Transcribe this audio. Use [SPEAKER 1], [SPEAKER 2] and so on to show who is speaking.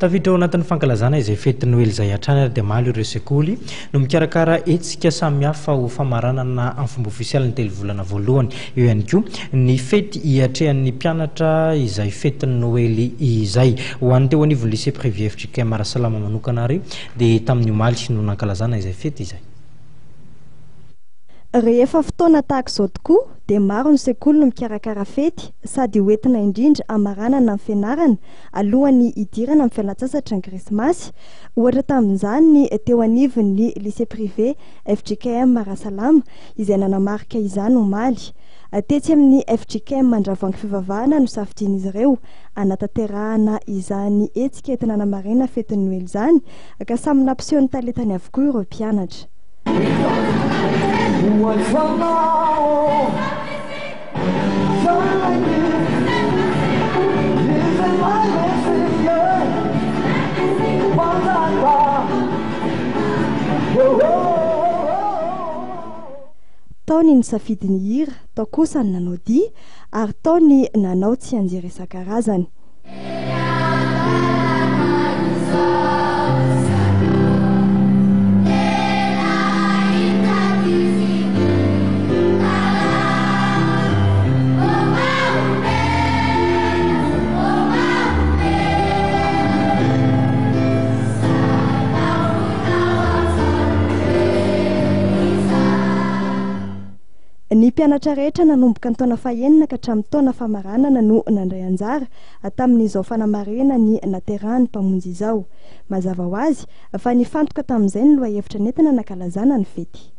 [SPEAKER 1] Tafiditra ao anatin'ny fankalazana izay fety Noely izay hatrany ary dia omaly ireo sekoly no mikarakara hetsika samihafa ho famaranana amin'ny fomba ofisialy ny telovolana voalohany. Eo ihany koa ny fety hiatrehan'ny mpianatra izay fetin'ny Noely izay. Ho an'ny teo anivon'ny Lycée Privé fjkm Rasalama manokana ary dia tamin'ny omaly no nankalazana izay fety izay.
[SPEAKER 2] Rehefa fotoana tahaka izao tokoa dia maro ny sekoly no mikarakara fety sady ho entina indrindra hamaranana ny fianarana alohan'ny hidirana amin'ny fialantsasatry ny krismasy. Ohatra tamin'izany ny teo anivon'ny Lycée Privé fjkm Rasalama izay nanamarika izany omaly. Tetsy amin'ny fjkm Andravoahangy Fivavahana no safidian'izy ireo hanatanterahana izany hetsika entina hanamarihana fetin'ny Noely izany ka samy nampiseho ny talentany avokoa ireo mpianatra. Tao ny nisafidy ny hira, tao kosa ny nanao dihy ary tao ny nanao tsianjery isan-karazany. Ny mpianatra rehetra nanomboka ny taona fahenina ka hatramin'ny taona famaranana no nandray anjara tamin'izao fanamarihana ny naterahan'ny Mpamonjy izao. Mazava ho azy fa nifantoka tamin'izay ny lohahevitra nentina nankalazana ny fety.